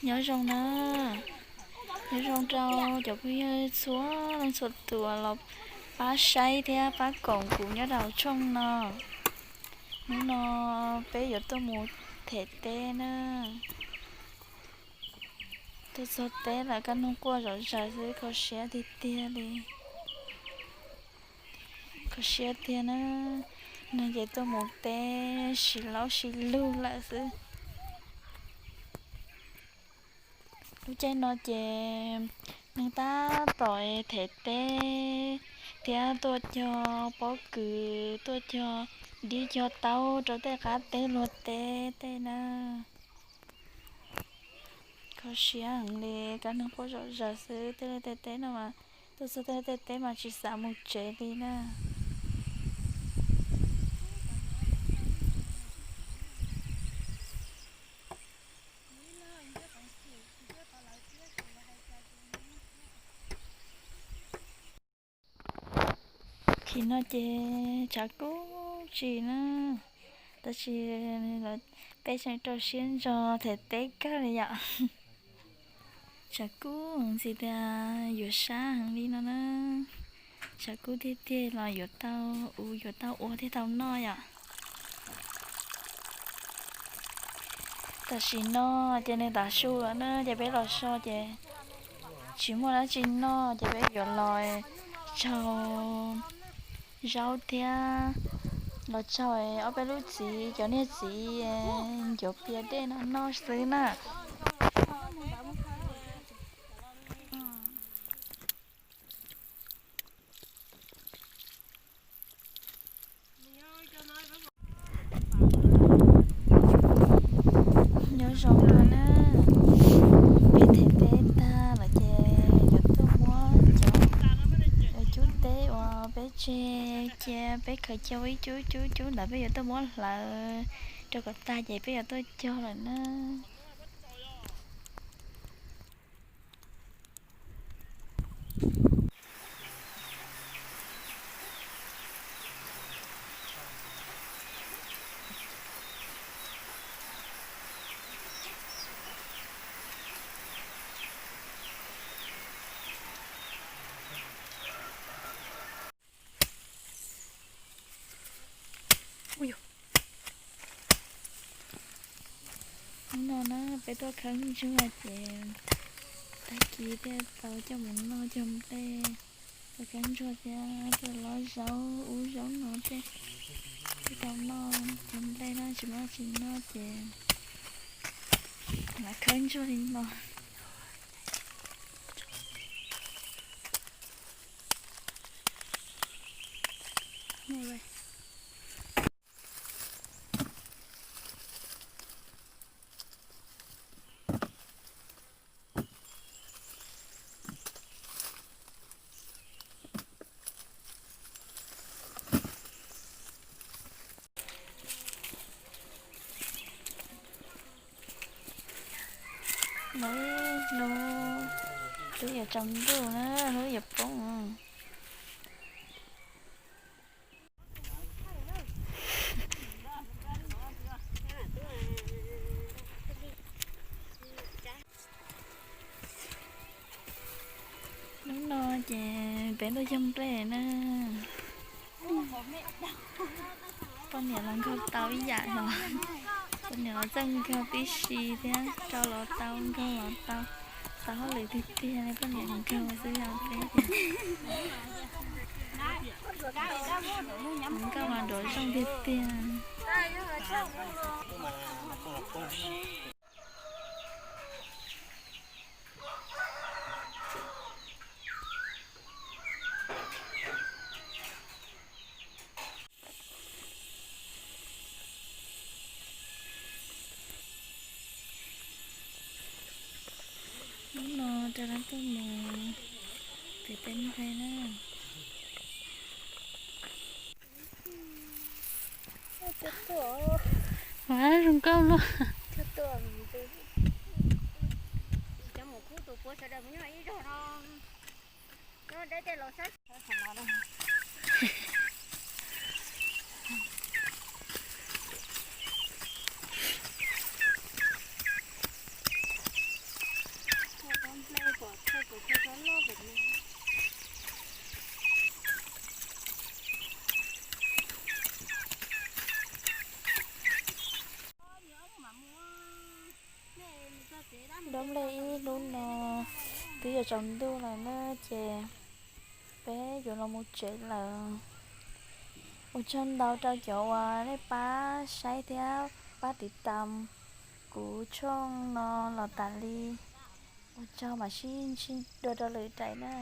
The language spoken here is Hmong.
Nyob zoo na, nyob zoo rau cov phooj ywg txhua leej txhua tus los pab saib thiab pab koom kuv nyob rau hauv tshooj no. Hnub no peb yuav tuaj mus them teb na. Tuaj txog teb lawm kaj hnub quaj zom zaws xwb, kho siab tiag tiag li. Kho siab tiag na, neeg ces tuaj mus teb sib laub sib lug lawm xwb. Lub caij no ces neeg tab tom them teb thiab tuaj cog pob kws, tuaj cog dib cog taub rau tej qab teb luag teb tej na. Kho siab heev li, kaj hnub quaj zom zaws xwb, tej liaj tej teb no mas tuaj txog tej liaj tej teb mas tsis xav mus tsev li na. Khis no ces tshav kub tsis na, tab sis peb tseem rau siab ntso them teb kawg li yom. Tshav kub heev, txi tias yuav sab heev li no na. Tshav kub tiag tiag los yuav tau ua, yuav tau ua thiaj tau noj yom. Tam sim no ces nws tav su lawm na, ces peb los so ces tsis muaj dab tsi noj ces peb yuav los tsaug zaub thiab los tsaug ob peb lub txiv, cov niag txiv ncuav pias dej no noj xwb na. Nyob zoo dua na, peb them teb tag lawm ces yuav tuaj muab cov cub teb uas peb tseg cia, peb khaws cia ua ib cub cub cub ntawd peb yuav tuaj muab hlawv rau kom tag ces peb yuav tuaj cog lawm na. Hnub no na peb tuaj khawb ntsuag ces tag kis thiaj tau coj mus noj cog nplej. Tuaj khawb ntsuag thiab tuaj lov zaub ub zaub no thiaj tau noj cog nplej na, tsis muaj dab tsi noj ces lam khawb ntsuag li no. Lub, lub twb yuav tsaus ntuj na, lub yuav poob. Hnub no ces peb tuaj cog nplej na. Poj niam los nkaug tau ib yam los, poj niam los txawj nkaug tib si thiab, rau los tau, nkaug los tau, tau hauj lwm tiag tiag li, poj niam nkaug xwb os peb ces. Mus nkauj mas nruam zoo tiag tiag. Hnub no rau leej twg mus txiv teb nplej na. Ua zoo nkauj luaj. Hnub no twb yuav tsaus ntuj lawm na, ces peb yuav los mus tsev lawm. Ua tsaug ntau rau cov uas nej pab saib thiab pab tiv tam kuv tshooj no los tas li. Ua tsaug, mam sib ntsib dua rau lwm daim na.